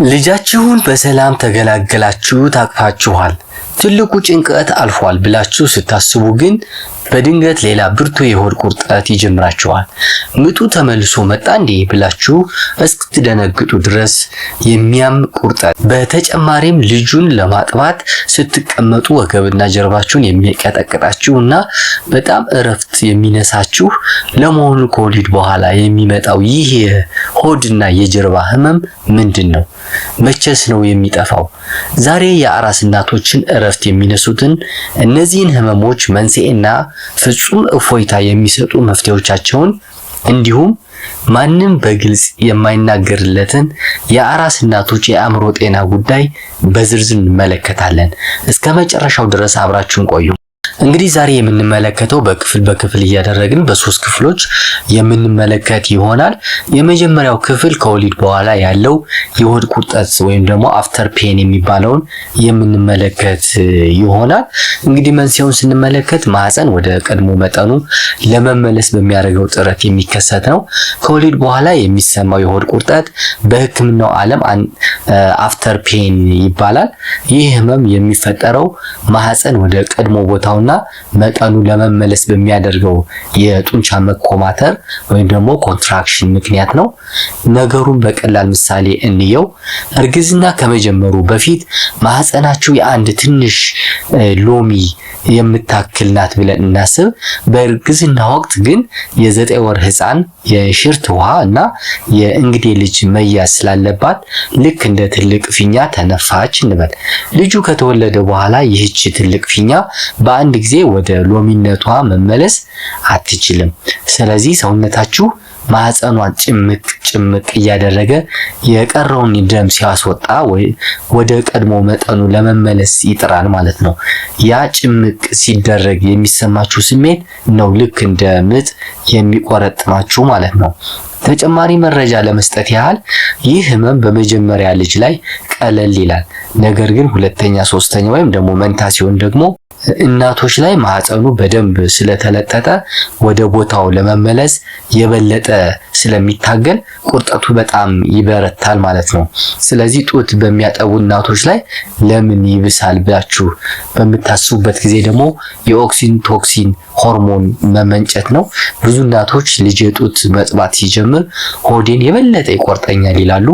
ልጃችሁን በሰላም ተገላገላችሁ፣ ታቅፋችኋል። ትልቁ ጭንቀት አልፏል ብላችሁ ስታስቡ ግን በድንገት ሌላ ብርቱ የሆድ ቁርጠት ይጀምራችኋል። ምጡ ተመልሶ መጣ እንዴ ብላችሁ እስክትደነግጡ ድረስ የሚያም ቁርጠት። በተጨማሪም ልጁን ለማጥባት ስትቀመጡ ወገብና ጀርባችሁን የሚቀጠቅጣችሁ እና በጣም እረፍት የሚነሳችሁ። ለመሆኑ ከወሊድ በኋላ የሚመጣው ይህ የሆድና የጀርባ ህመም ምንድን ነው? መቼስ ነው የሚጠፋው? ዛሬ የአራስ እናቶችን እረፍት የሚነሱትን እነዚህን ህመሞች መንስኤና ፍጹም እፎይታ የሚሰጡ መፍትሄዎቻቸውን እንዲሁም ማንም በግልጽ የማይናገርለትን የአራስ እናቶች የአእምሮ ጤና ጉዳይ በዝርዝር እንመለከታለን። እስከ መጨረሻው ድረስ አብራችሁን ቆዩ። እንግዲህ ዛሬ የምንመለከተው በክፍል በክፍል እያደረግን በሶስት ክፍሎች የምንመለከት ይሆናል። የመጀመሪያው ክፍል ከወሊድ በኋላ ያለው የሆድ ቁርጠት ወይም ደግሞ after pain የሚባለውን የምንመለከት ይሆናል። እንግዲህ መንስኤውን ስንመለከት ማህፀን ወደ ቀድሞ መጠኑ ለመመለስ በሚያደርገው ጥረት የሚከሰት ነው። ከወሊድ በኋላ የሚሰማው የሆድ ቁርጠት በሕክምናው ዓለም after pain ይባላል። ይህ ህመም የሚፈጠረው ማህፀን ወደ ቀድሞ ቦታውና መጠኑ ለመመለስ በሚያደርገው የጡንቻ መኮማተር ወይም ደግሞ contraction ምክንያት ነው። ነገሩን በቀላል ምሳሌ እንየው። እርግዝና ከመጀመሩ በፊት ማህፀናችሁ የአንድ ትንሽ ሎሚ የምታክል ናት ብለን እናስብ። በእርግዝና ወቅት ግን የ9 ወር ህፃን የሽርት ውሃ እና የእንግዴ ልጅ መያዝ ስላለባት ልክ እንደ ትልቅ ፊኛ ተነፋች እንበል። ልጁ ከተወለደ በኋላ ይህች ትልቅ ፊኛ በአንድ ጊዜ ወደ ሎሚነቷ መመለስ አትችልም። ስለዚህ ሰውነታችሁ ማህፀኗን ጭምቅ ጭምቅ እያደረገ የቀረውን ደም ሲያስወጣ ወይ ወደ ቀድሞ መጠኑ ለመመለስ ይጥራል ማለት ነው። ያ ጭምቅ ሲደረግ የሚሰማችሁ ስሜት ነው ልክ እንደ ምጥ የሚቆረጥማችሁ ማለት ነው። ተጨማሪ መረጃ ለመስጠት ያህል ይህ ህመም በመጀመሪያ ልጅ ላይ ቀለል ይላል። ነገር ግን ሁለተኛ፣ ሶስተኛ ወይም ደግሞ መንታ ሲሆን ደግሞ እናቶች ላይ ማህፀኑ በደንብ ስለተለጠጠ ወደ ቦታው ለመመለስ የበለጠ ስለሚታገል ቁርጠቱ በጣም ይበረታል ማለት ነው። ስለዚህ ጡት በሚያጠቡ እናቶች ላይ ለምን ይብሳል ብላችሁ በምታስቡበት ጊዜ ደግሞ የ oxytocin ሆርሞን መመንጨት ነው። ብዙ እናቶች ልጅ ጡት መጥባት ሲጀምር ሆዴን የበለጠ ይቆርጠኛል ይላሉ።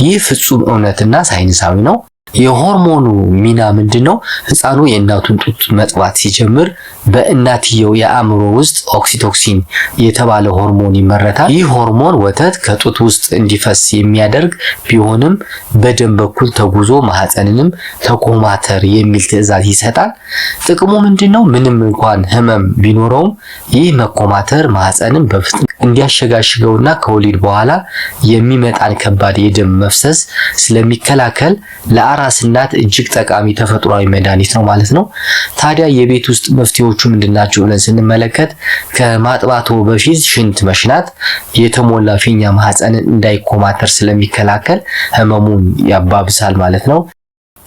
ይህ ፍጹም እውነትና ሳይንሳዊ ነው። የሆርሞኑ ሚና ምንድን ነው? ህፃኑ የእናቱን ጡት መጥባት ሲጀምር በእናትየው የአእምሮ ውስጥ oxytocin የተባለ ሆርሞን ይመረታል። ይህ ሆርሞን ወተት ከጡት ውስጥ እንዲፈስ የሚያደርግ ቢሆንም በደም በኩል ተጉዞ ማህፀንንም ተኮማተር የሚል ትዕዛዝ ይሰጣል። ጥቅሙ ምንድን ነው? ምንም እንኳን ህመም ቢኖረውም ይህ መኮማተር ማህፀንን በፍጥነት እንዲያሸጋሽገውና ከወሊድ በኋላ የሚመጣን ከባድ የደም መፍሰስ ስለሚከላከል ለአራስ እናት እጅግ ጠቃሚ ተፈጥሯዊ መድኃኒት ነው ማለት ነው። ታዲያ የቤት ውስጥ መፍትሄዎቹ ምንድናቸው ብለን ስንመለከት ከማጥባቱ በፊት ሽንት መሽናት የተሞላ ፊኛ ማህፀንን እንዳይኮማተር ስለሚከላከል ህመሙን ያባብሳል ማለት ነው።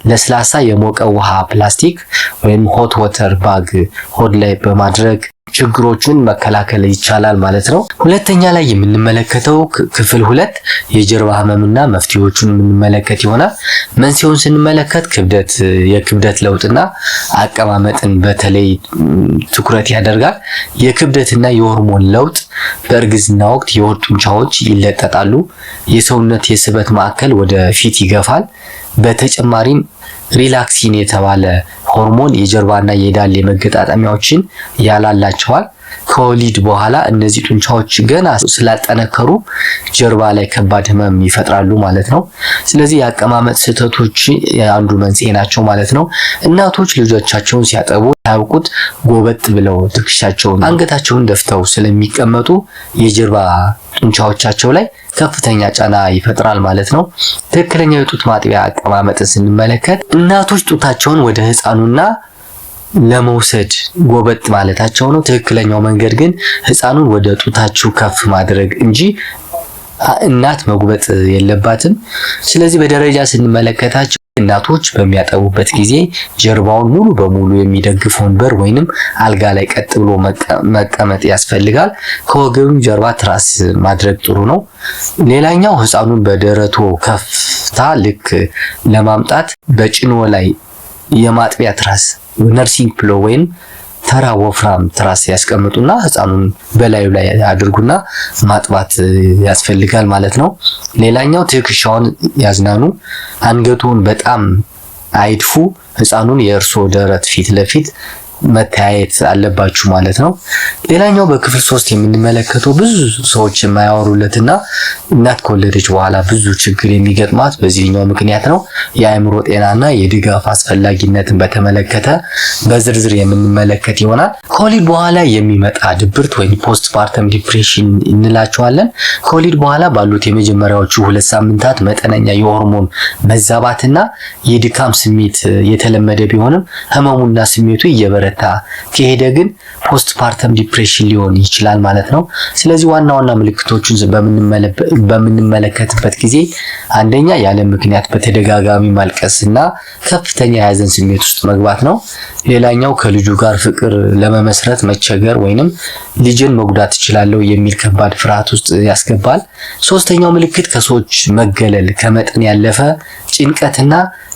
ለስላሳ የሞቀ ውሃ ፕላስቲክ ወይም hot water bag ሆድ ላይ በማድረግ ችግሮችን መከላከል ይቻላል ማለት ነው። ሁለተኛ ላይ የምንመለከተው ክፍል ሁለት የጀርባ ህመምና መፍትሄዎቹን የምንመለከት ይሆናል። መንስኤውን ስንመለከት ክብደት የክብደት ለውጥና አቀማመጥን በተለይ ትኩረት ያደርጋል። የክብደትና የሆርሞን ለውጥ በእርግዝና ወቅት የሆድ ጡንቻዎች ይለጠጣሉ። የሰውነት የስበት ማዕከል ወደ ፊት ይገፋል። በተጨማሪም relaxin የተባለ ሆርሞን የጀርባና የዳሌ መገጣጠሚያዎችን ያላላቸዋል። ከወሊድ በኋላ እነዚህ ጡንቻዎች ገና ስላልጠነከሩ ጀርባ ላይ ከባድ ህመም ይፈጥራሉ ማለት ነው። ስለዚህ የአቀማመጥ ስህተቶች አንዱ መንስኤ ናቸው ማለት ነው። እናቶች ልጆቻቸውን ሲያጠቡ ሳያውቁት ጎበጥ ብለው ትከሻቸውን፣ አንገታቸውን ደፍተው ስለሚቀመጡ የጀርባ ጡንቻዎቻቸው ላይ ከፍተኛ ጫና ይፈጥራል ማለት ነው። ትክክለኛው የጡት ማጥቢያ አቀማመጥን ስንመለከት እናቶች ጡታቸውን ወደ ህፃኑና ለመውሰድ ጎበጥ ማለታቸው ነው። ትክክለኛው መንገድ ግን ህፃኑን ወደ ጡታችሁ ከፍ ማድረግ እንጂ እናት መጉበጥ የለባትም። ስለዚህ በደረጃ ስንመለከታቸው እናቶች በሚያጠቡበት ጊዜ ጀርባውን ሙሉ በሙሉ የሚደግፍ ወንበር ወይንም አልጋ ላይ ቀጥ ብሎ መቀመጥ ያስፈልጋል። ከወገብም ጀርባ ትራስ ማድረግ ጥሩ ነው። ሌላኛው ህፃኑን በደረቶ ከፍታ ልክ ለማምጣት በጭኖ ላይ የማጥቢያ ትራስ nursing pillow ወይም ተራ ወፍራም ትራስ ያስቀምጡና ህፃኑን በላዩ ላይ አድርጉና ማጥባት ያስፈልጋል ማለት ነው። ሌላኛው ትከሻውን ያዝናኑ፣ አንገቱን በጣም አይድፉ። ህፃኑን የእርሶ ደረት ፊት ለፊት መተያየት አለባችሁ ማለት ነው። ሌላኛው በክፍል 3 የምንመለከተው ብዙ ሰዎች የማያወሩለትና እናት ከወለደች በኋላ ብዙ ችግር የሚገጥማት በዚህኛው ምክንያት ነው። የአእምሮ ጤናና የድጋፍ አስፈላጊነትን በተመለከተ በዝርዝር የምንመለከት ይሆናል። ከወሊድ በኋላ የሚመጣ ድብርት ወይም postpartum depression እንላቸዋለን። ከወሊድ በኋላ ባሉት የመጀመሪያዎቹ 2 ሳምንታት መጠነኛ የሆርሞን መዛባትና የድካም ስሜት የተለመደ ቢሆንም ህመሙና ስሜቱ እየበረታ ከሄደ ግን postpartum depression ሊሆን ይችላል ማለት ነው። ስለዚህ ዋና ዋና ምልክቶቹን በምንመለከትበት ጊዜ አንደኛ ያለ ምክንያት በተደጋጋሚ ማልቀስና ከፍተኛ የሀዘን ስሜት ውስጥ መግባት ነው። ሌላኛው ከልጁ ጋር ፍቅር ለመመስረት መቸገር ወይንም ልጅን መጉዳት እችላለሁ የሚል ከባድ ፍርሃት ውስጥ ያስገባል። ሶስተኛው ምልክት ከሰዎች መገለል፣ ከመጠን ያለፈ ጭንቀትና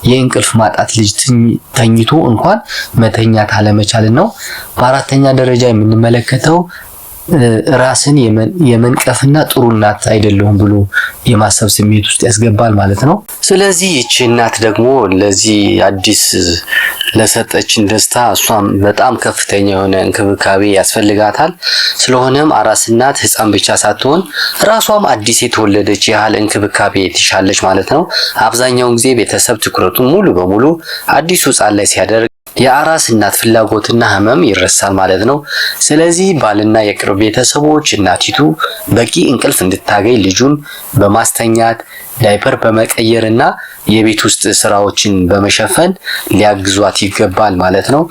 የእንቅልፍ ማጣት፣ ልጅ ተኝቶ እንኳን መተኛት አለመቻልን ነው። በአራተኛ ደረጃ የምንመለከተው ራስን የመንቀፍና ጥሩ እናት አይደለሁም ብሎ የማሰብ ስሜት ውስጥ ያስገባል ማለት ነው። ስለዚህ ይቺ እናት ደግሞ ለዚህ አዲስ ለሰጠችን ደስታ እሷም በጣም ከፍተኛ የሆነ እንክብካቤ ያስፈልጋታል። ስለሆነም አራስ እናት ሕፃን ብቻ ሳትሆን ራሷም አዲስ የተወለደች ያህል እንክብካቤ ትሻለች ማለት ነው። አብዛኛውን ጊዜ ቤተሰብ ትኩረቱን ሙሉ በሙሉ አዲሱ ሕፃን ላይ ሲያደርግ የአራስ እናት ፍላጎትና ህመም ይረሳል ማለት ነው። ስለዚህ ባልና የቅርብ ቤተሰቦች እናቲቱ በቂ እንቅልፍ እንድታገኝ ልጁን በማስተኛት፣ ዳይፐር በመቀየርና የቤት ውስጥ ስራዎችን በመሸፈን ሊያግዟት ይገባል ማለት ነው።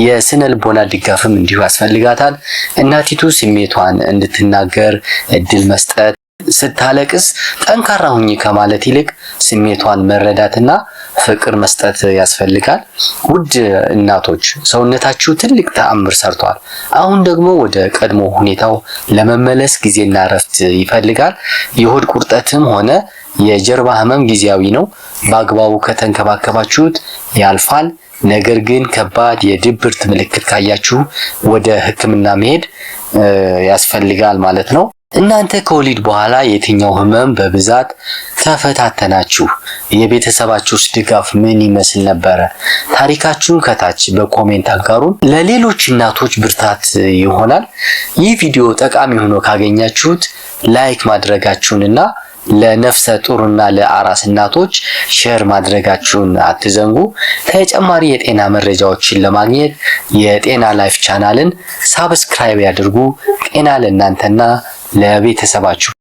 የስነ ልቦና ድጋፍም እንዲሁ ያስፈልጋታል። እናቲቱ ስሜቷን እንድትናገር እድል መስጠት፣ ስታለቅስ ጠንካራ ሁኚ ከማለት ይልቅ ስሜቷን መረዳትና ፍቅር መስጠት ያስፈልጋል። ውድ እናቶች፣ ሰውነታችሁ ትልቅ ተአምር ሰርቷል። አሁን ደግሞ ወደ ቀድሞ ሁኔታው ለመመለስ ጊዜና እረፍት ይፈልጋል። የሆድ ቁርጠትም ሆነ የጀርባ ህመም ጊዜያዊ ነው። በአግባቡ ከተንከባከባችሁት ያልፋል። ነገር ግን ከባድ የድብርት ምልክት ካያችሁ ወደ ሕክምና መሄድ ያስፈልጋል ማለት ነው። እናንተ ከወሊድ በኋላ የትኛው ህመም በብዛት ተፈታተናችሁ? የቤተሰባችሁስ ድጋፍ ምን ይመስል ነበረ? ታሪካችሁን ከታች በ comment አጋሩን። ለሌሎች እናቶች ብርታት ይሆናል። ይህ ቪዲዮ ጠቃሚ ሆኖ ካገኛችሁት like ማድረጋችሁንና ለነፍሰ ጡርና ለአራስ እናቶች share ማድረጋችሁን አትዘንጉ። ተጨማሪ የጤና መረጃዎችን ለማግኘት የጤና ላይፍ channel ን subscribe ያድርጉ። ጤና ለእናንተና ለቤተሰባችሁ።